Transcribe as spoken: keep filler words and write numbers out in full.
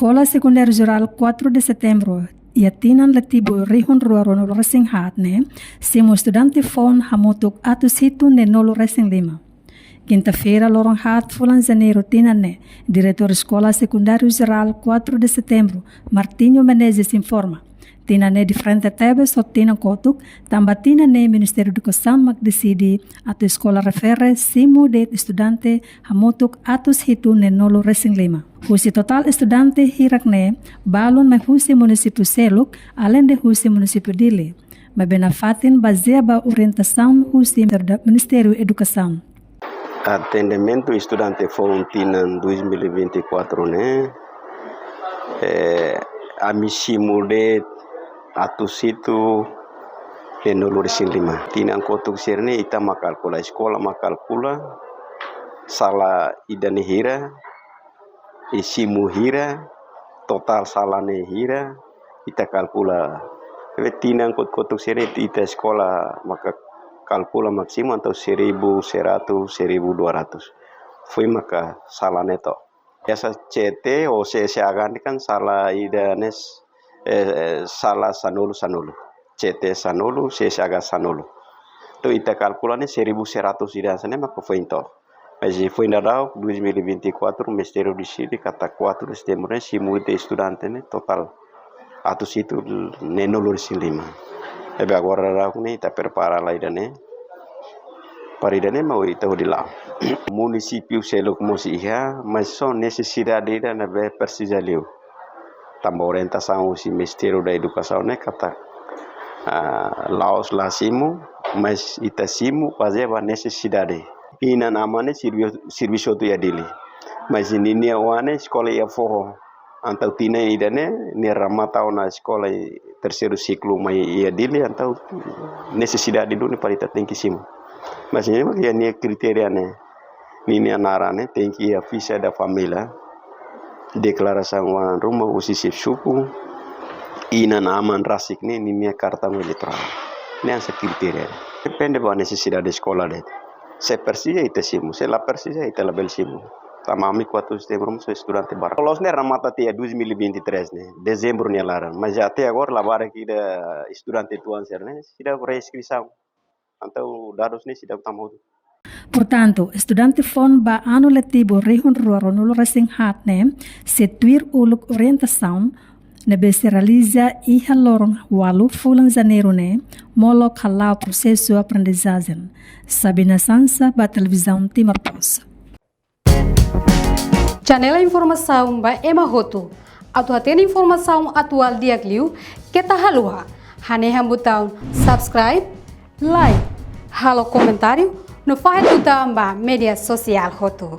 Eskola Sekundáriu Jerál quatro de Setembro iha tinan letivu rihun rua ruanulu resin haat ne'e simu estudante foun hamutuk atus hitu neenulu resin lima. Kinta-feira, loron haat fulan Janeiru tinan ne'e, Diretór Eskola Sekundáriu Jerál quatro de Setembro, Martinho Menezes, informa, tinan ne'e diferente tebes ho tinan kotuk, tanba tinan ne'e Ministériu Edukasaun mak deside atu eskola refere simu de'it estudante hamutuk atus hitu neenulu resin lima. Husi totál estudante hirak ne'e, balun mai husi munisípiu seluk, aleinde husi munisípiu Dili. Maibé nafatin bazeia ba orientasaun husi Ministériu Edukasaun. Atendimentu estudante foun tinan dois mil e vinte e quatro ne'e, eh, ami simu de'it atus hitu neenulu resin lima. Tinan kotuk sira-ne'e ita mak kalkula, eskola mak kalkula, sala ida-ne'e hira, i simu hira, totál sala ne'e hira, ita kalkula. Ne'ebé tinan kotuk-kotuk sira-ne'e ita eskola maka kalkula mak simu entaun seribu seratus, seribu dua ratus. Foin maka sala ne'e to'o. Biasa C T ou C S H ne'e kan sala ida-ne'e, eh, sala sanulu, sanulu. C T sanulu, C S H sanulu. Entaun ita kalkula ne'e seribu seratus ida hanesan ne'e maka foin to'o. Mas foin daudauk, dois mil e vinte e quatro, Ministériu deside katak quatro de Setembro ne'e simu ita estudante ne'e totál atus hitu neenulu resin lima. Ne'ebé agora daudauk ne'e ita prepara lai ida-ne'e. Para ida-ne'e mak ita hodi la'o. Munisípiu seluk mós iha, mas só nesesidade ida ne'ebé presiza liu. Tanba orientasaun husi Ministériu da Edukasaun ne'e katak, ah, la'ós la simu, mas ita simu bazeia ba nesesidade. Inan-aman ne'e servi-, servisu hotu iha Dili. Mas ninia oan ne'e eskola iha foho. Entaun tinan ida-ne'e, nia remata ona eskola iha terseiru siklu mai iha Dili, entaun nesesidade duni para ita tenke simu. Mas ne'e mak iha nia kritéria ne'e. Ninia naran ne'e tenke iha fixa da família, deklarasaun oan ruma husi xefe suku, inan-aman rasik ne'e ninia kartaun eleitorál. Ne'e hanesan kritéria. Depende ba nesesidade eskola de'it. Se presiza ita simu, se la presiza ita labele simu. Tanba ami quatro de Setembro mós estudante barak. Loloos ne'e remata tiha dois mil e vinte e três ne'e, dezembru nia laran. Mas até agora labarik ida estudante tuan sira-ne'e seidauk reinskrisaun. Entaun dadus ne'e seidauk tama hotu. Portantu, estudante foun ba anu letivu rihun rua ruanulu resin haat ne'e sei tuir uluk orientasaun ne'ebé sei realiza iha loron ualu fulan Janeiru ne'e, molok hala'o prosesu aprendizajen. Sabina Sansa ba Televizaun Timor Post. Channel informasaun ba ema hotu. Atu hatene informasaun atuál di'ak liu, keta haluha hanehan butaun subscribe, like, halo komentáriu, no fahe tutan ba média sosiál hotu.